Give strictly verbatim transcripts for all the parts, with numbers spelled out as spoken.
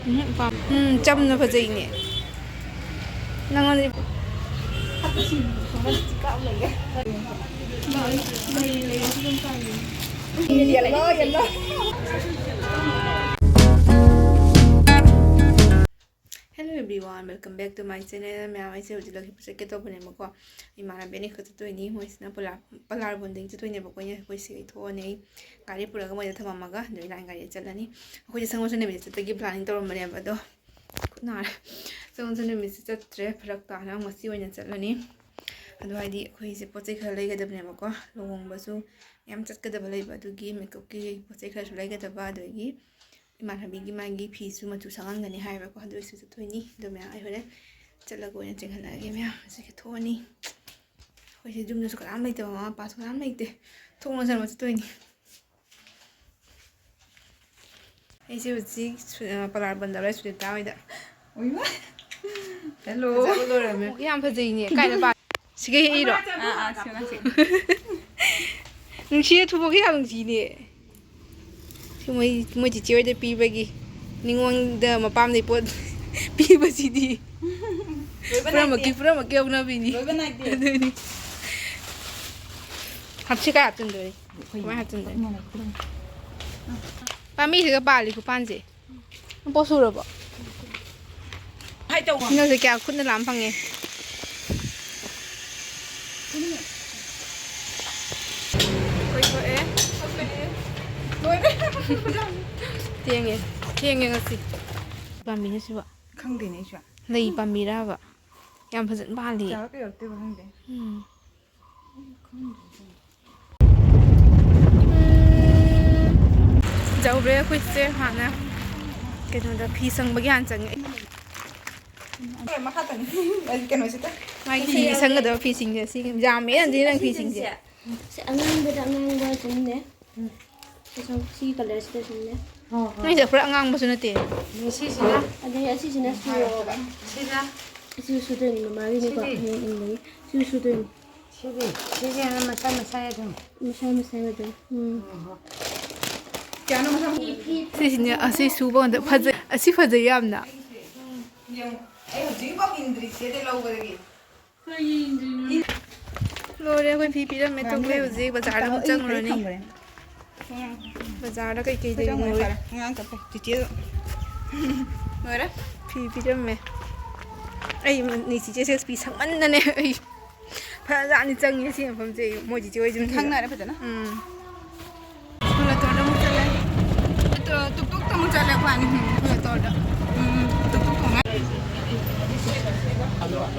ꯎꯝ, ꯄꯥꯝ-, ꯎꯝ, ꯆꯝꯅ ꯐꯖꯩꯅꯦ꯫ ꯅꯪꯉꯣꯟꯗ Hello everyone, welcome back to my channel꯫ ꯃꯌꯥꯝ, ꯑꯩꯁꯦ ꯍꯧꯖꯤꯛ ꯂꯛꯈꯤꯄꯨꯔ ꯆꯠꯀꯦ ꯇꯧꯕꯅꯦꯕꯀꯣ꯫ ꯏꯃꯥꯟꯅꯕꯤ ꯑꯅꯤꯈꯛ ꯆꯠꯇꯣꯏꯅꯤ꯫ ꯃꯣꯏꯁꯤꯅ ꯄꯣꯂꯥ-, ꯄꯂꯥꯔꯕꯣꯟꯗꯒꯤ ꯆꯠꯇꯣꯏꯅꯦꯕꯀꯣ꯫ ꯑꯩꯅ ꯑꯩꯈꯣꯏ ꯁꯤꯒ ꯊꯣꯛꯑꯅꯤ꯫ ꯑꯩ ꯒꯥꯔꯤ ꯄꯨꯔꯒ ꯃꯣꯏꯗ ꯊꯝꯃꯝꯃꯒ ꯑꯗꯨꯗꯩ ꯂꯥꯏꯟ ꯒꯥꯔꯤꯗ ꯆꯠꯂꯅꯤ꯫ ꯑꯩꯈꯣꯏꯁꯦ ꯁꯪꯒꯣꯜꯁꯦꯜ ꯅꯨꯃꯤꯠꯇ ꯆꯠꯄꯒꯤ planning ꯇꯧꯔꯝꯕꯅꯦꯕ, ꯑꯗꯣ ꯈꯨꯠ ꯅꯥꯔꯦ꯫ ꯁꯪꯒꯣꯜꯁꯦꯜ ꯅꯨꯃꯤꯠꯁꯦ ꯆꯠꯇ꯭ꯔꯦ, ꯐꯔꯛ ꯇꯥꯅ ꯉꯁꯤ ꯑꯣꯏꯅ ꯆꯠꯂꯅꯤ꯫ ꯑꯗꯣ ꯍꯥꯏꯗꯤ ꯑꯩꯈꯣꯏꯁꯦ ꯄꯣꯠ ꯆꯩ ꯈꯔ ꯂꯩꯒꯗꯕꯅꯦꯕꯀꯣ꯫ ꯂꯨꯍꯣꯡꯕꯁꯨ ꯌꯥꯝ ꯆꯠꯀꯗꯕ ꯂꯩꯕ, ꯑꯗꯨꯒꯤ makeupꯀꯤ ꯄꯣꯠ ꯆꯩ ꯈꯔꯁꯨ ꯂꯩꯒꯗꯕ, ꯑꯗꯨꯗꯒꯤ ꯏꯃꯥꯟꯅꯕꯤꯒꯤ ꯃꯥꯒꯤ ꯐꯤꯁꯨ ꯃꯆꯨ ꯁꯪꯍꯟꯒꯅꯤ ꯍꯥꯏꯌꯦꯕꯀꯣ, ꯑꯗꯨ ꯑꯩꯁꯨ ꯆꯠꯇꯣꯏꯅꯤ꯫ ꯑꯗꯣ ꯃꯌꯥꯝ ꯑꯩ ꯍꯣꯔꯦꯟ ꯆꯠꯂꯒ ꯑꯣꯏꯅ ꯆꯦꯟꯈꯠꯂꯛꯑꯒꯦ ꯃꯌꯥꯝ꯫ ꯍꯧꯖꯤꯛꯀꯤ ꯊꯣꯛꯑꯅꯤ꯫ ꯑꯩꯈꯣꯏꯁꯦ ꯌꯨꯝꯗꯁꯨ ꯀꯅꯥꯝ ꯂꯩꯇꯕ, ꯃꯃꯥ ꯃꯄꯥꯁꯨ ꯀꯅꯥꯝ ꯂꯩꯇꯦ꯫ ꯊꯣꯡ ꯂꯣꯟꯁꯤꯟꯕ ꯆꯠꯇꯣꯏꯅꯤ꯫ ꯑꯩꯁꯦ ꯍꯧꯖꯤꯛ ꯁꯨ-, ꯑ, ꯄꯂꯥꯔꯕꯟꯗ ꯂꯩ, ꯁꯨꯅꯤꯇꯥ ꯍꯣꯏꯗ꯫ ꯎꯏꯃꯥ꯫ Hello꯫ ꯐꯖꯕ ꯂꯣꯏꯔꯝꯃꯦ꯫ ꯌꯥꯝ ꯐꯖꯩꯅꯦ꯫ ꯀꯥꯏꯗ ꯄꯥ-, ꯁꯤꯒ ꯍꯦꯛꯏꯔꯣ? ꯑꯥ, ꯑꯥ, ꯁꯤꯒ, ꯁꯤꯒ꯫ ꯅꯨꯡꯁꯤꯌꯦ, ꯊꯨꯝꯃꯣꯛꯀꯤ ꯌꯥꯝ ꯅꯨꯡꯁꯤꯅꯦ꯫ ꯁꯤ ꯃꯣꯏ, ꯃꯣꯏ ꯆꯤꯆꯦ ꯍꯣꯏꯗ ꯄꯤꯕꯒꯤ꯫ ꯅꯤꯉꯣꯜꯗ ꯃꯄꯥꯝꯗꯩ ꯄꯣꯠ ꯄꯤꯕꯁꯤꯗꯤ꯫ ꯂꯣꯏꯕ ꯄꯨꯔꯥꯃꯛꯀꯤ, ꯅꯥꯏꯗꯦ꯫ ꯄꯨꯔꯥꯃꯛꯀꯤ ꯍꯧꯅꯕꯤꯅꯤ꯫ ꯂꯣꯏꯕ ꯅꯥꯏꯗꯦ꯫ ꯑꯗꯨꯅꯤ꯫ ꯍꯥꯞꯁꯤ ꯀꯥꯏ ꯍꯥꯞꯆꯤꯟꯗꯣꯏ? ꯀꯃꯥꯏ ꯍꯥꯞꯆꯤꯟꯗꯣꯏ? ꯄꯥꯝꯕꯤꯁꯤꯒ ꯄꯥꯜꯂꯤ ꯈꯨꯄꯥꯟꯁꯦ꯫ ꯄꯣꯠ ꯁꯨꯔꯕꯣ? ꯍꯥꯏ ꯇꯧꯕ꯫ ꯍꯟꯗꯛꯁꯦ ꯀꯌꯥ ꯈꯨꯠꯅ ꯂꯥꯝ ꯐꯪꯉꯦ꯫ ꯀꯣꯏꯊꯣꯛꯑꯦ꯫ ꯂꯣꯏꯔꯦ꯫ ꯊꯦꯡꯉꯦ꯫ ꯊꯦꯡꯉꯦ ꯉꯁꯤ꯫ ꯄꯥꯝꯕꯤꯅ ꯁꯤꯕꯣ? ꯈꯪꯗꯦꯅꯦ ꯑꯩꯁꯨ꯫ ꯂꯩ ꯄꯥꯝꯕꯤꯔꯕ? ꯌꯥꯝ ꯐꯖꯅ ꯄꯥꯜꯂꯤ꯫ ꯀꯌꯥꯔꯛ ꯀꯩꯔꯛꯇꯣꯏꯕ ꯈꯪꯗꯦ꯫ ꯎꯝ꯫ ꯌꯧꯔꯦ ꯑꯩꯈꯣꯏꯁꯦ ꯍꯥꯟꯅ ꯀꯩꯅꯣꯗ ꯐꯤ ꯁꯪꯕꯒꯤ ꯍꯥꯟꯅ ꯆꯪꯉꯛꯑꯦ꯫ ꯃꯈꯥ ꯇꯪ-, ꯀꯩꯅꯣꯁꯤꯗ꯫ ꯃꯥꯒꯤ ꯐꯤ ꯁꯪꯒꯗꯕ ꯐꯤꯁꯤꯡꯁꯦ ꯁꯤ ꯌꯥꯝꯃꯦ, ꯑꯗꯨꯗꯤ ꯅꯪ ꯐꯤꯁꯤꯡꯁꯦ꯫ ꯁꯤ ꯑꯉꯥꯡꯕꯗ ꯑꯉꯥꯡꯕ ꯑꯗꯨꯝꯅꯦ꯫ ꯎꯝ꯫ ꯁꯤ ꯁꯨꯝ, ꯁꯤꯒꯤ colourꯁꯤꯗ ꯁꯨꯝꯅꯦ꯫ ꯍꯣꯏ, ꯍꯣꯏ꯫ ꯅꯣꯏꯁꯦ ꯐꯨꯔꯤꯠ ꯑꯉꯥꯡꯕꯁꯨ ꯅꯠꯇꯦ꯫ ꯑꯗꯩ ꯁꯤꯁꯤꯅ, ꯑꯗꯩ ꯑꯁꯤꯁꯤꯅ ꯁꯨꯔꯣꯕ꯫ ꯁꯤꯅ? ꯑꯁꯤꯁꯨ ꯁꯨꯗꯣꯏꯅꯤ, ꯃꯃꯥꯒꯤꯅꯤꯀꯣ꯫ ꯁꯤꯗꯤ? ꯍꯌꯦꯡ ꯏꯟꯕꯒꯤ꯫ ꯁꯤꯁꯨ ꯁꯨꯗꯣꯏꯅꯤ꯫ ꯁꯤꯗꯤ? ꯁꯤꯁꯦ ꯃꯁꯥ ꯃꯁꯥ ꯑꯗꯨꯝ꯫ ꯃꯁꯥ ꯃꯁꯥ ꯑꯗꯨꯝ꯫ ꯎꯝ꯫ ꯍꯣꯏ, ꯍꯣꯏ꯫ ꯁꯤꯁꯤꯅꯦ, ꯑꯁꯤ ꯁꯨꯕ ꯀꯥꯟꯗ ꯐꯖꯩ, ꯑꯁꯤ ꯐꯖꯩ ꯌꯥꯝꯅ꯫ ꯌꯦꯡꯉꯨ, ꯑꯩ ꯍꯧꯖꯤꯛꯐꯥꯎ ꯏꯟꯗ꯭ꯔꯤ ꯆꯦꯗꯩ ꯂꯧꯕꯗꯒꯤ꯫ ꯂꯣꯏꯔꯦ, ꯑꯩꯈꯣꯏ ꯐꯤ ꯄꯤꯔꯝꯃꯦ꯫ ꯇꯣꯛꯂꯦ, ꯍꯧꯖꯤꯛ ꯕꯖꯥꯔꯗ ꯑꯃꯨꯛ ꯆꯪꯉꯨꯔꯅꯤ꯫ ꯕꯖꯥꯔꯗ ꯀꯩꯀꯩ ꯂꯩꯔꯤꯅꯣ? ꯂꯣꯏꯔꯦ꯫ ꯐꯤ ꯄꯤꯔꯝꯃꯦ꯫ ꯑꯩ ꯅꯤꯁꯤ ꯆꯦ ꯁꯦꯁ ꯄꯤ ꯁꯪꯃꯟꯗꯅꯦ ꯑꯩ ꯐꯖꯅ ꯆꯪꯉꯦ ꯁꯤ ꯃꯐꯝꯁꯦ꯫ ꯃꯣꯏ ꯆꯤꯆꯦ ꯍꯣꯏ ꯌꯨꯝꯁꯤꯗ꯫ ꯈꯪꯅꯔꯦ ꯐꯖꯅ꯫ ꯎꯝ꯫ ꯁ꯭ꯀꯨꯜ ꯑꯇꯣꯔꯗ ꯑꯃꯨꯛ ꯆꯠꯂꯦ꯫ ꯑꯇꯣ-, ꯇꯨꯛ ꯇꯨꯛꯇ ꯑꯃꯨꯛ ꯆꯠꯂꯦ ꯑꯩꯈꯣꯏ ꯑꯅꯤ꯫ ꯎꯝ, ꯁ꯭ꯀꯨꯜ ꯑꯇꯣꯔꯗ꯫ ꯎꯝ, ꯇꯨꯛ ꯇꯨꯛ ꯇꯣꯡꯉꯦ꯫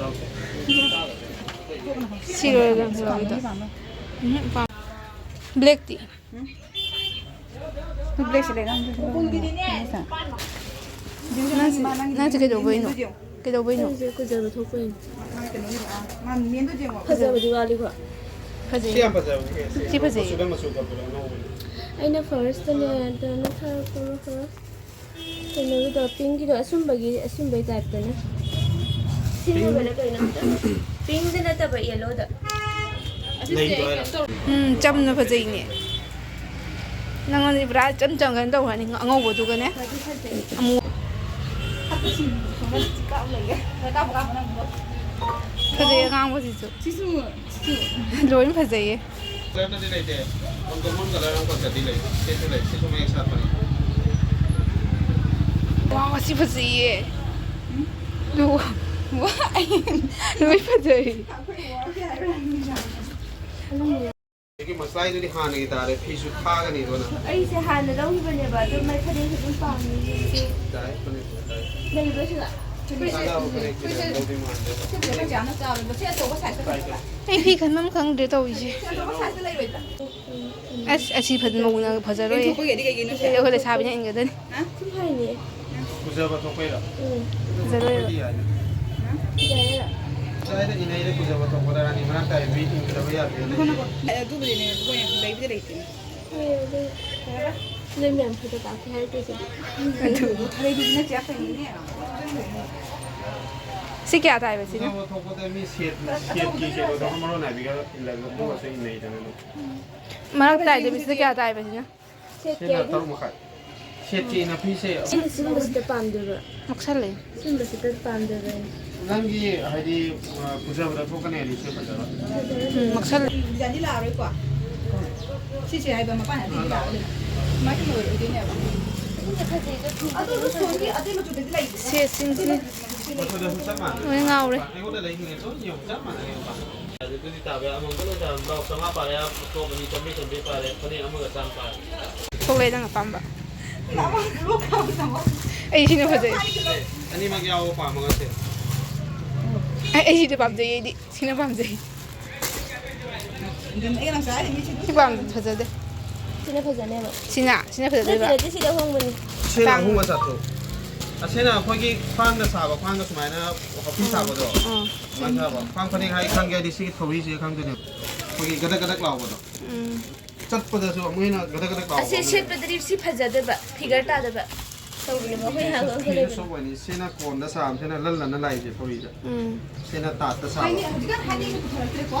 ꯁꯤ ꯂꯣꯏꯔꯒ ꯂꯧꯒꯦ ꯇꯧ-, ꯎꯝ, ꯄꯥꯝ-, ꯕ꯭ꯂꯦꯛꯇꯤ? ꯎꯝ? ꯕ꯭ꯂꯦꯛꯁꯤ ꯂꯩ, ꯅꯪ ꯅꯪꯁꯦ, ꯅꯪꯁꯦ ꯀꯩꯗꯧꯕꯩꯅꯣ? ꯀꯩꯗꯧꯕꯩꯅꯣ? ꯑꯩꯁꯦ ꯀꯨꯏꯖꯕ ꯊꯣꯛꯄꯩꯅꯦ꯫ ꯃꯥ ꯃꯦꯟꯗꯣ ꯌꯦꯡꯉꯣ꯫ ꯐꯖꯕꯗꯤ ꯋꯥꯠꯂꯤꯀꯣ? ꯐꯖꯩ꯫ ꯁꯤ ꯌꯥꯝ ꯐꯖꯕꯅꯦ꯫ ꯁꯤ ꯐꯖꯩ꯫ ꯃꯆꯨꯗ ꯃꯆꯨ ꯀꯞꯄꯗꯣ ꯑꯅꯧꯕꯅꯦ꯫ ꯑꯩꯅ ꯐꯥꯔꯁꯇꯅꯦ, ꯗꯅ ꯊꯥꯔꯛꯄ ꯑꯃ ꯈꯔ ꯀꯩꯅꯣꯒꯤꯗꯣ, ꯄꯤꯡꯒꯤꯗꯣ, ꯑꯁꯨꯝꯕꯒꯤ, ꯑꯁꯨꯝꯕꯩ ꯇꯥꯏꯞꯇꯅꯦ꯫ ꯁꯤꯟꯅꯕꯅ ꯀꯩꯅꯣ? ꯄꯤꯡꯗ ꯅꯠꯇꯕ, ꯌꯦꯂꯣꯗ꯫ ꯂꯩꯗꯣ ꯍꯥꯏꯔꯣ? ꯎꯝ, ꯆꯝꯅ ꯐꯖꯩꯅꯦ꯫ ꯅꯪꯉꯣꯟꯗꯗꯤ ꯄꯨꯔꯥ ꯏꯆꯝ ꯆꯝ ꯀꯩꯅꯣ ꯇꯧꯈ꯭ꯔꯅꯤ, ꯑꯉꯧꯕꯗꯨꯒꯅꯦ꯫ ꯐꯗꯤ ꯐꯖꯩ꯫ ꯑꯃꯨꯛ ꯐꯖꯩ ꯑꯉꯥꯡꯕꯁꯤꯁꯨ꯫ ꯁꯤꯁꯨ, ꯁꯤꯁꯨ꯫ ꯂꯣꯏꯅ ꯐꯖꯩꯌꯦ꯫ ꯀꯂꯔꯗꯗꯤ ꯂꯩꯇꯦ꯫ ꯑꯣꯟ ꯀꯣꯃꯟ ꯀꯂꯔ ꯑꯃꯈꯛꯇꯗꯤ ꯂꯩ꯫ ꯁꯤꯁꯨ ꯂꯩ, ꯁꯤꯁꯨ ꯃꯌꯦꯛ ꯁꯥꯠꯄꯅꯤ꯫ ꯋꯥꯎ, ꯑꯁꯤ ꯐꯖꯩꯌꯦ꯫ ꯂꯣꯏ ꯐꯖꯩ꯫ ꯑꯗꯒꯤ ꯃꯁꯂꯥꯏꯗꯨꯗꯤ ꯍꯥꯟꯅꯒꯤ ꯇꯥꯔꯦ, ꯐꯤꯁꯨ ꯊꯥꯒꯅꯤ ꯑꯗꯨꯅ꯫ ꯑꯩꯁꯦ ꯍꯥꯟꯅ ꯂꯧꯈꯤꯕꯅꯦꯕ, ꯑꯗꯨ ꯃꯩ ꯐꯅꯦꯛꯁꯦ ꯑꯗꯨꯝ ꯄꯥꯝꯃꯤ꯫ ꯇꯥꯏ, ꯐꯅꯦꯛ ꯇꯥꯏ꯫ ꯂꯩꯕ꯭ꯔꯥ ꯁꯤꯗ? ꯊꯥꯗꯕ ꯐꯅꯦꯛꯁꯤꯗ ꯂꯧꯗꯣꯏ ꯃꯥꯟꯗꯦ꯫ ꯁꯤꯕꯨꯗꯤ ꯑꯩꯈꯣꯏ ꯆꯦꯅ ꯆꯥꯕꯗꯣ꯫ ꯁꯤ ꯑꯆꯧꯕ ꯁꯥꯏꯖꯇ ꯂꯩꯕ꯭ꯔꯥ? ꯑꯩ ꯐꯤ ꯈꯟꯐꯝ ꯈꯪꯗ꯭ꯔꯦ ꯇꯧꯔꯤꯁꯦ꯫ ꯁꯤ ꯑꯆꯧꯕ ꯁꯥꯏꯖꯇ ꯂꯩꯔꯣꯏꯗ꯭ꯔꯥ? ꯑꯁ, ꯑꯁꯤ ꯐꯖ ꯃꯧꯅ ꯐꯖꯔꯣꯏ꯫ ꯌꯦꯡꯊꯣꯛꯄꯒꯤꯗꯤ ꯀꯩꯒꯤꯅꯣ ꯁꯦ? ꯑꯩꯈꯣꯏ ꯂꯩꯁꯥꯕꯤꯅ ꯏꯟꯒꯗꯣꯏꯅꯤ꯫ ꯍꯥ? ꯁꯨꯝ ꯍꯥꯏꯅꯦ꯫ ꯀꯨꯖꯕ ꯊꯣꯛꯄꯩꯔꯣ? ꯎꯝ꯫ ꯐꯖꯔꯣꯏꯕ꯫ ꯑꯗꯨꯗꯤ ꯌꯥꯏ꯫ ꯍꯥ? ꯌꯥꯏꯌꯦ꯫ ꯆꯥꯏꯗ ꯏꯅꯩꯗ ꯀꯨꯖꯕ ꯊꯣꯛꯄꯗ ꯔꯥꯅꯤ ꯃꯔꯥꯡ ꯀꯥꯏꯕꯤ ꯏꯟꯗꯕ ꯌꯥꯗꯦ꯫ ꯉꯥꯏꯈꯣ, ꯉꯥꯏꯈꯣ꯫ ꯑꯦ, ꯑꯗꯨꯕꯨꯗꯤꯅꯦ, ꯑꯗꯨꯕꯨ ꯌꯥꯝ ꯂꯩꯕꯨꯗꯤ ꯂꯩꯇꯦꯅꯦ꯫ ꯍꯣꯏ, ꯑꯗꯨ ꯅꯣꯏ ꯃꯌꯥꯝ ꯐꯣꯇꯣ ꯀꯥꯞꯀꯦ ꯍꯥꯏꯔꯛꯇꯣꯏꯁꯦ꯫ ꯑꯗꯨ ꯈꯔꯗꯤ ꯅꯠꯇꯦ, ꯑꯩꯈꯣꯏꯅꯤꯅꯦ꯫ ꯁꯤ ꯀꯌꯥ ꯇꯥꯏꯕ ꯁꯤꯅ? ꯀꯨꯖꯕ ꯊꯣꯛꯄꯗ ꯃꯤ ꯁꯦꯠ, ꯁꯦꯠꯀꯤ ꯀꯩꯅꯣꯗꯣ ꯃꯔꯣꯟ ꯅꯥꯏꯕꯤꯒ ꯏꯜꯂꯒ ꯑꯗꯨꯒꯁꯨ ꯏꯟꯅꯩꯗꯅ ꯑꯗꯨꯝ꯫ ꯃꯔꯛ ꯇꯥꯏꯗꯕꯤꯁꯤꯅ ꯀꯌꯥ ꯇꯥꯏꯕ ꯁꯤꯅ? ꯁꯤꯅ ꯇꯔꯨꯛ ꯃꯈꯥꯏ꯫ ꯁꯦꯠꯀꯤ ꯏꯟꯅ ꯐꯤꯁꯦ꯫ ꯑꯩꯅ ꯁꯤꯒꯨꯝꯕꯁꯤꯗ ꯄꯥꯝꯗꯦꯕ꯫ ꯅꯛꯁꯜꯂꯦ꯫ ꯁꯤꯒꯨꯝꯕꯁꯤꯗ ꯄꯥꯝꯗꯦꯕ ꯑꯩꯅ꯫ ꯅꯪꯒꯤ ꯍꯥꯏꯗꯤ, ꯑ, ꯐꯖꯕꯗ ꯊꯣꯛꯀꯅꯤ ꯍꯥꯏꯗꯤ ꯁꯤ ꯐꯖꯕ꯫ ꯎꯝ, ꯅꯛꯁꯜꯂꯦ꯫ ꯗꯤꯖꯥꯏꯟꯗꯤ ꯂꯥꯛꯑꯔꯣꯏꯀꯣ꯫ ꯁꯤꯁꯦ ꯍꯥꯏꯕ ꯃꯄꯥꯟ ꯑꯇꯩꯗꯤ ꯂꯥꯛꯑꯔꯣꯏ꯫ ꯁꯨꯃꯥꯏꯅ ꯇꯧꯔ ꯑꯣꯏꯗꯣꯏꯅꯦꯕ꯫ ꯑꯗꯨ ꯁꯣꯝꯒꯤ ꯑꯇꯩ ꯃꯆꯨꯗꯗꯤ ꯂꯩꯇꯦ꯫ ꯁꯦꯠꯁꯤꯡꯁꯤꯅ ꯃꯆꯨꯗꯁꯨ ꯆꯞ ꯃꯥꯟꯅꯩ꯫ ꯂꯣꯏ ꯉꯥꯎꯔꯦ꯫ ꯑꯩꯉꯣꯟꯗ ꯂꯩ ꯌꯦꯡꯉꯦ, ꯂꯣꯏ ꯌꯦꯡꯉꯨ, ꯆꯞ ꯃꯥꯟꯅꯩ꯫ ꯑꯗꯨꯗꯤ ꯇꯥꯕ ꯑꯃꯃꯝꯗ ꯂꯣꯏ ꯇꯥꯔꯦ꯫ ꯕ꯭ꯂꯥꯎꯁ ꯆꯥꯝꯃꯉꯥ ꯄꯥꯔꯦ, ꯇꯣꯞ ꯑꯅꯤ ꯆꯥꯝꯃꯔꯤ ꯆꯥꯝꯃꯔꯤ ꯄꯥꯔꯦ, ꯐꯅꯦꯛ ꯑꯃꯒ ꯆꯥꯝꯃ ꯄꯥꯔꯦ꯫ ꯊꯣꯛꯂꯛꯑꯦ ꯅꯪ ꯑꯄꯥꯝꯕ꯫ ꯑꯩ ꯁꯤꯅ ꯐꯖꯩ꯫ ꯑꯅꯤꯃꯛ ꯌꯥꯎꯕ ꯄꯥꯝꯃꯒ ꯁꯦ꯫ ꯑꯩ, ꯑꯩ ꯁꯤꯗ ꯄꯥꯝꯖꯩ, ꯑꯩꯗꯤ ꯁꯤꯅ ꯄꯥꯝꯖꯩ꯫ ꯁꯤ ꯄꯥꯝ-, ꯐꯖꯗꯦ꯫ ꯁꯤꯅ ꯐꯖꯅꯦꯕ꯫ ꯁꯤꯅ, ꯁꯤꯅ ꯐꯖꯗꯣꯏꯕ꯫ ꯅꯠꯇꯦ, ꯅꯠꯇꯦ, ꯁꯤꯗ ꯍꯣꯡꯕꯅꯤ꯫ ꯁꯤꯅ ꯑꯇꯥꯡꯕ꯫ ꯑꯍꯨꯝꯒ ꯆꯥꯇ꯭ꯔꯨꯛ꯫ ꯑꯁꯤꯅ ꯑꯩꯈꯣꯏꯒꯤ ꯈ꯭ꯋꯥꯡꯗ ꯁꯥꯕ, ꯈ꯭ꯋꯥꯡꯗ ꯁꯨꯃꯥꯏꯅ ꯍꯣꯄꯤ ꯁꯥꯕꯗꯣ꯫ ꯑꯥ꯫ ꯁꯨꯃꯥꯏꯅ ꯁꯥꯕ꯫ ꯈ꯭ꯋꯥꯡ ꯐꯅꯦꯛ ꯍꯥꯏ ꯈꯪꯒꯦ ꯍꯥꯏꯗꯤ ꯁꯤꯒꯤ ꯊꯧꯔꯤꯁꯦ ꯈꯪꯗꯣꯏꯅꯦꯕ꯫ ꯑꯩꯈꯣꯏꯒꯤ ꯒꯗꯛ ꯒꯗꯛ ꯂꯥꯎꯕꯗꯣ꯫ ꯎꯝ꯫ ꯆꯠꯄꯗꯁꯨ ꯑꯃꯨꯛ ꯍꯦꯟꯅ ꯒꯗꯛ ꯒꯗꯛ ꯂꯥꯎꯕ ꯑꯁꯤ ꯑꯃ ꯂꯩ꯫ ꯁꯦꯠꯄꯗꯗꯤ ꯁꯤ ꯐꯖꯗꯕ, ꯐꯤꯒꯔ ꯇꯥꯗꯕ ꯇꯧꯕꯅꯦꯕ ꯑꯩꯈꯣꯏ ꯍꯥꯡꯉꯒ ꯐꯤꯁꯨ ꯂꯩꯕꯅꯦ꯫ ꯁꯣꯞ ꯑꯣꯏꯅꯤ꯫ ꯁꯤꯅ ꯀꯣꯟꯗ ꯁꯥꯕ, ꯁꯤꯅ ꯂꯟ ꯂꯟꯅ ꯂꯥꯛꯏꯁꯦ ꯊꯧꯔꯤꯗ꯫ ꯎꯝ꯫ ꯁꯤꯅ ꯇꯥꯠꯇ ꯁꯥꯕ꯫ ꯍꯥꯏꯅꯤ, ꯍꯧꯖꯤꯛꯀꯥꯟ ꯍꯥꯏꯅꯤꯡꯕ ꯄꯨꯊꯣꯔꯛꯇ꯭ꯔꯦꯀꯣ꯫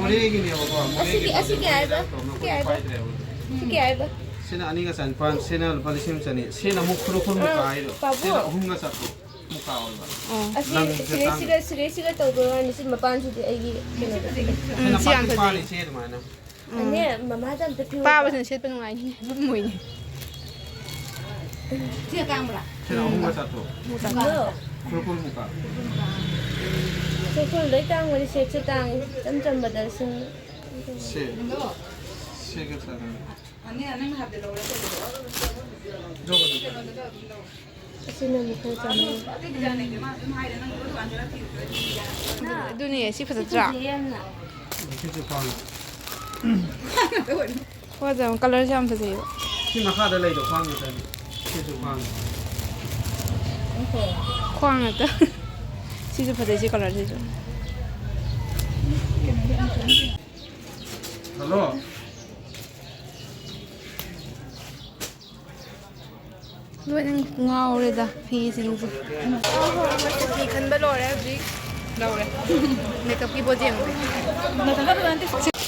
ꯃꯣꯔꯦꯒꯤꯅꯦꯕꯀꯣ, ꯑꯁꯤꯒꯤ, ꯃꯣꯔꯦꯒꯤ ꯑꯁꯤꯒꯤ ꯍꯥꯏꯕ? ꯇꯧꯅ ꯁꯤ ꯀꯌꯥ ꯍꯥꯏꯕ? ꯄꯥꯏꯗ꯭ꯔꯦꯕ꯫ ꯁꯤ ꯀꯌꯥ ꯍꯥꯏꯕ? ꯁꯤꯅ ꯑꯅꯤꯒ ꯆꯅꯤꯄꯥꯟ, ꯁꯤꯅ ꯂꯨꯄꯥ ꯂꯤꯁꯤꯡ ꯑꯃ ꯆꯅꯤ, ꯁꯤꯅ ꯑꯃꯨꯛ ꯈꯨꯔꯨ ꯈꯨꯔꯨ ꯑꯥ, ꯃꯨꯀꯥ ꯍꯥꯏꯗꯣ, ꯄꯥꯕꯨ꯫ ꯁꯤꯅ ꯑꯍꯨꯝꯒ ꯆꯥꯇ꯭ꯔꯨꯛ ꯃꯨꯀꯥ ꯑꯣꯏꯕ꯫ ꯑꯣ꯫ ꯑꯁꯤ ꯂꯪꯁꯦ ꯁꯤꯔꯦ ꯇꯥꯡ-, ꯁꯤꯔꯦ ꯁꯤꯔꯦ ꯁꯤꯔꯦ ꯇꯧꯕ ꯋꯥꯅꯤ, ꯁꯤ ꯃꯄꯥꯟꯁꯤꯗꯤ ꯑꯩꯒꯤ ꯀꯩꯅꯣꯗ꯫ ꯎꯝ, ꯁꯤꯅ ꯁꯤ ꯌꯥꯝ ꯄꯥꯛꯇꯤ ꯐꯖꯩ꯫ ꯄꯥꯜꯂꯤ ꯏꯆꯦ ꯑꯗꯨꯃꯥꯏꯅ꯫ ꯎꯝ꯫ ꯑꯅꯦ, ꯃꯃꯥꯗ ꯑꯝꯇ ꯄꯤꯌꯣꯕ꯫ ꯄꯥꯕꯁꯤꯅ ꯁꯦꯠꯄ ꯅꯨꯡꯉꯥꯏꯅꯤ, ꯂꯨꯝꯃꯣꯏꯅꯤ꯫ ꯁꯤꯅ ꯇꯥꯡꯕ꯭ꯔꯥ? ꯁꯤꯅ ꯑꯍꯨꯝꯒ ꯆꯥꯇ꯭ꯔꯨꯛ꯫ ꯃꯨꯀꯥꯗꯣ꯫ ꯈꯨꯔꯈꯨꯜ ꯃꯨꯀꯥ꯫ ꯈꯨꯔꯈꯨꯜ ꯂꯣꯏ ꯇꯥꯡꯕꯅꯤ, ꯁꯦꯠꯁꯨ ꯇꯥꯡꯉꯤ꯫ ꯏꯆꯝ ꯆꯝꯕꯗ ꯁꯨꯝ꯫ ꯁꯦ꯫ ꯁꯦꯒ ꯆꯥꯅꯤ꯫ ꯑꯅꯤ, ꯅꯪꯅ ꯍꯥꯏꯕꯗ ꯂꯧꯔꯦ꯫ ꯖꯣꯒꯗꯤ꯫ ꯑꯁꯤꯅ ꯑꯃꯨꯛ ꯈꯔ ꯆꯥꯅꯩ꯫ ꯑꯗꯨꯅꯦ, ꯁꯤ ꯐꯖꯗ꯭ꯔꯥ? ꯐꯖꯩꯌꯦ ꯌꯥꯝꯅ꯫ ꯁꯤꯁꯨ ꯈ꯭ꯋꯥꯡ꯫ ꯐꯖꯕ, ꯀꯂꯔꯁꯦ ꯌꯥꯝ ꯐꯖꯩꯌꯦꯕ꯫ ꯁꯤ ꯃꯈꯥꯗ ꯂꯩꯗꯣ ꯈ꯭ꯋꯥꯡ ꯉꯥꯛꯇꯅꯤ꯫ ꯁꯤꯁꯨ ꯈ꯭ꯋꯥꯡ꯫ ꯈ꯭ꯋꯥꯡ ꯉꯥꯛꯇ꯫ ꯁꯤꯁꯨ ꯐꯖꯩ, ꯁꯤ ꯀꯂꯔꯁꯤꯁꯨ꯫ ꯍꯜꯂꯣ꯫ ꯂꯣꯏꯅ ꯉꯥꯎꯔꯦꯗ ꯐꯤꯁꯤꯡꯁꯦ꯫ ꯐꯤ ꯈꯟꯕ ꯂꯣꯏꯔꯦ ꯍꯧꯖꯤꯛ꯫ ꯂꯧꯔꯦ꯫ ꯃꯦꯀꯞꯀꯤ ꯄꯣꯠ ꯌꯦꯡꯉꯨꯔꯦ꯫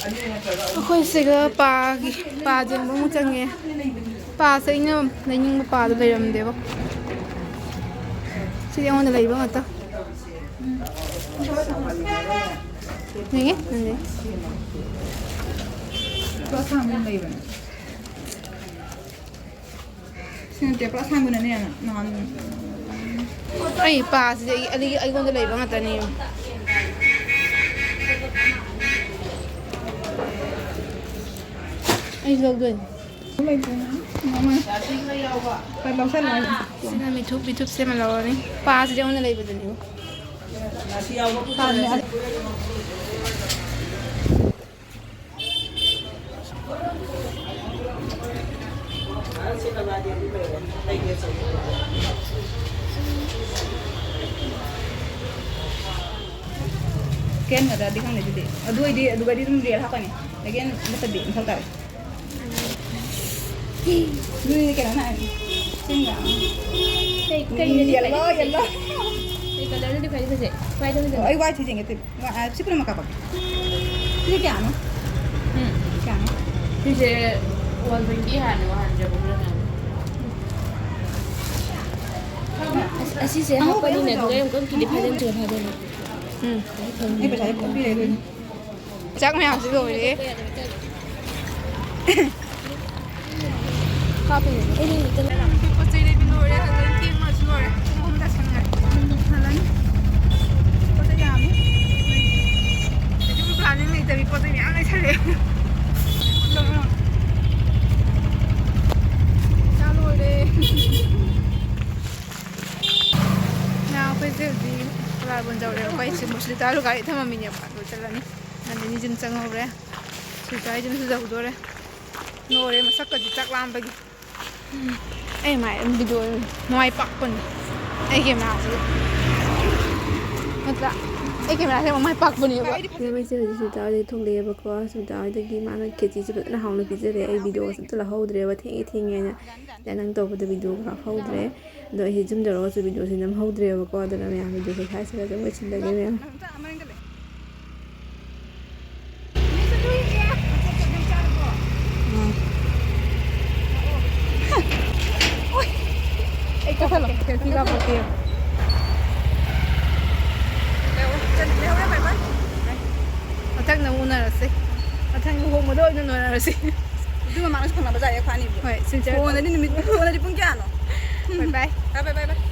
ꯑꯩꯈꯣꯏ ꯁꯤꯒ ꯄꯥꯒꯤ, ꯄꯥ ꯌꯦꯡꯕ ꯑꯃꯨꯛ ꯆꯪꯉꯦ꯫ ꯄꯥꯁꯦ ꯑꯩꯅ ꯂꯩꯅꯤꯡꯕ ꯄꯥꯗꯣ ꯂꯩꯔꯝꯗꯦꯕ꯫ ꯁꯤꯗꯤ ꯑꯩꯉꯣꯟꯗ ꯂꯩꯕ ꯉꯥꯛꯇ꯫ ꯌꯦꯡꯉꯦ? ꯅꯪꯗꯤ? ꯄꯥ ꯁꯥꯡꯕ ꯂꯩꯕꯅꯦ꯫ ꯁꯤ ꯅꯠꯇꯦ, ꯄꯨꯔꯥ ꯁꯥꯡꯕꯅꯅꯦ, ꯅꯍꯥꯟ ꯑꯩ ꯄꯥꯁꯤꯗꯤ ꯑꯩ, ꯑꯩ, ꯑꯩꯉꯣꯟꯗ ꯂꯩꯕ ꯉꯥꯛꯇꯅꯤ꯫ ꯑꯩꯁꯨ ꯂꯧꯗꯣꯏꯅꯤ꯫ ꯂꯩꯇꯦ꯫ ꯃꯃꯥ꯫ ꯍꯣꯏ, ꯂꯧꯁꯜꯂꯣ꯫ ꯁꯤꯅ ꯃꯤꯊꯨꯞ, ꯃꯤꯊꯨꯞ ꯁꯦꯝꯃ ꯂꯧꯔꯅꯤ꯫ ꯄꯥꯁꯤꯗꯤ ꯑꯩꯉꯣꯟꯗ ꯂꯩꯕꯗꯨꯅꯤ꯫ ꯄꯥꯁꯤꯗꯤ ꯀꯦꯟꯒꯗ꯭ꯔꯗꯤ ꯈꯪꯗꯦ ꯑꯗꯨꯗꯤ꯫ ꯑꯗꯨ ꯑꯣꯏꯗꯤ ꯑꯗꯨꯒꯗꯤ ꯑꯗꯨꯝ ꯔꯦꯜ ꯍꯥꯞꯀꯅꯤ꯫ ꯂꯦꯒꯤꯟ ꯅꯠꯇꯕꯤ ꯃꯊꯧ ꯇꯥꯔꯦ꯫ ꯑꯗꯨꯗꯤ ꯀꯩꯅꯣꯅ ꯍꯥꯏ꯫ ꯁꯤꯝꯒ꯫ ꯀꯩ, ꯀꯩꯅꯗꯤ ꯌꯦꯜꯂꯣ, ꯐꯩ? ꯌꯦꯜꯂꯣ꯫ ꯀꯩ ꯀꯂꯔꯅꯗꯤ ꯈ꯭ꯋꯥꯏꯗꯩ ꯐꯖꯩ? ꯈ꯭ꯋꯥꯏꯗꯩ ꯐꯖꯕ? ꯑꯣ, ꯑꯩ ꯋꯥꯏꯠꯁꯦ ꯌꯦꯡꯒꯦ ꯇꯧꯔꯤ꯫ ꯋꯥ-, ꯑ, ꯁꯤ ꯄꯨꯝꯅꯃꯛ ꯀꯥꯞꯄꯛꯀꯦ꯫ ꯎꯝ꯫ ꯀꯌꯥꯅꯣ? ꯁꯤꯁꯦ ꯋꯥꯟ ꯇ꯭ꯋꯦꯟꯇꯤ ꯍꯥꯟꯅ ꯍꯥꯟꯖꯕ ꯈꯔ ꯃꯌꯥꯝ꯫ ꯑꯁ, ꯑꯁꯤꯁꯦ ꯑꯉꯧꯕ ꯍꯥꯞꯄꯅꯤꯅ ꯌꯥꯝ ꯑꯗꯨꯒ ꯌꯥꯎꯋꯦ꯫ ꯌꯥꯝ ꯀꯟꯅ ꯀꯤꯗꯤ ꯐꯥꯖꯤꯟꯁꯤꯔ ꯐꯥꯖꯤꯜꯂꯣ꯫ ꯎꯝ꯫ ꯑꯩ ꯄꯩꯁꯥꯁꯦ ꯄꯨꯂꯞ ꯄꯤꯔꯦ ꯑꯗꯨꯏꯅꯦ꯫ ꯆꯥꯛ ꯃꯌꯥꯝꯁꯤ ꯂꯣꯏꯔꯦ꯫ ꯀꯥꯞꯄꯤꯅꯦ꯫ ꯑꯩꯗꯤ ꯍꯦꯛꯇ ꯄꯣꯠ ꯆꯩ ꯂꯩꯕ ꯂꯣꯏꯔꯦ꯫ ꯂꯣꯏ ꯊꯦꯡꯕꯅꯁꯨ ꯂꯣꯏꯔꯦ꯫ ꯄꯨꯡ ꯑꯍꯨꯝ ꯇꯥꯁꯟꯈ꯭ꯔꯦ꯫ ꯍꯜꯂꯅꯤ꯫ ꯄꯣꯠ ꯆꯩ ꯌꯥꯝꯃꯤ꯫ ꯑꯗꯨꯝ planning ꯂꯩꯇꯕꯤ ꯄꯣꯠ ꯆꯩ ꯃꯌꯥꯝ ꯂꯩꯁꯜꯂꯛꯑꯦ꯫ ꯄꯩꯁꯥ ꯂꯣꯏꯔꯦ꯫ ꯉꯥ ꯑꯩꯈꯣꯏꯁꯦ ꯍꯧꯖꯤꯛ ꯂꯥꯜꯕꯟ ꯌꯧꯔꯦ꯫ ꯑꯩꯈꯣꯏ ꯁꯤ ꯃꯨꯁꯂꯤꯇꯥꯁꯨ ꯒꯥꯔꯤ ꯊꯝꯃꯝꯃꯤꯅꯦꯕ꯫ ꯑꯗꯨ ꯆꯠꯂꯅꯤ꯫ ꯅꯟꯗꯤꯅꯤ ꯖꯤꯝ ꯆꯪꯍꯧꯔꯦ꯫ ꯁꯨꯇꯥꯏ ꯖꯤꯝꯁꯨ ꯌꯧꯗꯣꯔꯦ꯫ ꯂꯣꯏꯔꯦ ꯃꯁꯛꯀꯗꯤ ꯆꯥꯛ ꯂꯥꯝꯕꯒꯤ꯫ ꯑꯩ ꯃꯥꯏ ꯑꯗꯨꯝ video ꯃꯃꯥꯏ ꯄꯥꯛꯄꯅꯤ꯫ ꯑꯩ cameraꯁꯤꯗꯤ꯫ ꯅꯠꯇ꯭ꯔꯥ? ꯑꯩ cameraꯁꯦ ꯃꯃꯥꯏ ꯄꯥꯛꯄꯅꯦꯕ꯫ ꯏꯕꯦꯝꯃ, ꯏꯆꯦ ꯍꯧꯖꯤꯛ ꯁꯨꯇꯥ ꯍꯣꯏꯗꯒꯤ ꯊꯣꯛꯂꯛꯑꯦꯕꯀꯣ꯫ ꯁꯨꯇꯥ ꯍꯣꯏꯗꯒꯤ ꯃꯥꯅ ꯈꯦꯆꯤꯁꯦ ꯐꯖꯅ ꯍꯥꯎꯅ ꯄꯤꯖꯔꯦ꯫ ꯑꯩ videoꯒꯁꯦ ꯑꯝꯇ ꯂꯧꯍꯧꯗ꯭ꯔꯦꯕ꯫ ꯊꯦꯡꯉꯦ ꯊꯦꯡꯉꯦꯅ꯫ ꯅꯪ ꯇꯧꯕꯗ videoꯒ ꯍꯥꯞꯍꯧꯗ꯭ꯔꯦ꯫ ꯑꯗꯣ ꯑꯩꯁꯦ ꯌꯨꯝ ꯌꯧꯔꯒꯁꯨ videoꯁꯦ ꯅꯝꯍꯧꯗ꯭ꯔꯦꯕꯀꯣ꯫ ꯑꯗꯨꯅ ꯃꯌꯥꯝ videoꯁꯦ ꯁ꯭ꯋꯥꯏꯁꯤꯗ ꯑꯗꯨꯝ ꯂꯣꯏꯁꯤꯜꯂꯒꯦ ꯃꯌꯥꯝ꯫ ꯆꯠꯂꯣ, ꯁꯦꯜꯐꯤ ꯀꯥꯞꯄꯛꯀꯦ꯫ ꯂꯩꯍꯧꯔꯦ, ꯂꯩꯍꯧꯔꯦ, bye bye꯫ ꯃꯊꯪꯗ ꯑꯃꯨꯛ ꯎꯅꯔꯁꯤ꯫ ꯃꯊꯪ ꯂꯨꯍꯣꯡꯕꯗ ꯑꯣꯏꯅ ꯎꯅꯔꯁꯤ꯫ ꯑꯗꯨ ꯃꯃꯥꯡꯗꯁꯨ ꯐꯪꯅꯕ ꯖꯥꯠꯅꯦ ꯑꯩꯈꯣꯏ ꯑꯅꯤꯕꯨ꯫ ꯍꯣꯏ, ꯁꯤꯜꯆꯔꯗ꯫ ꯐꯣꯟꯗꯗꯤ ꯅꯨꯃꯤꯠ, ꯐꯣꯟꯗꯗꯤ ꯄꯨꯡ ꯀꯌꯥꯅꯣ? Bye bye꯫ Bye bye, bye bye꯫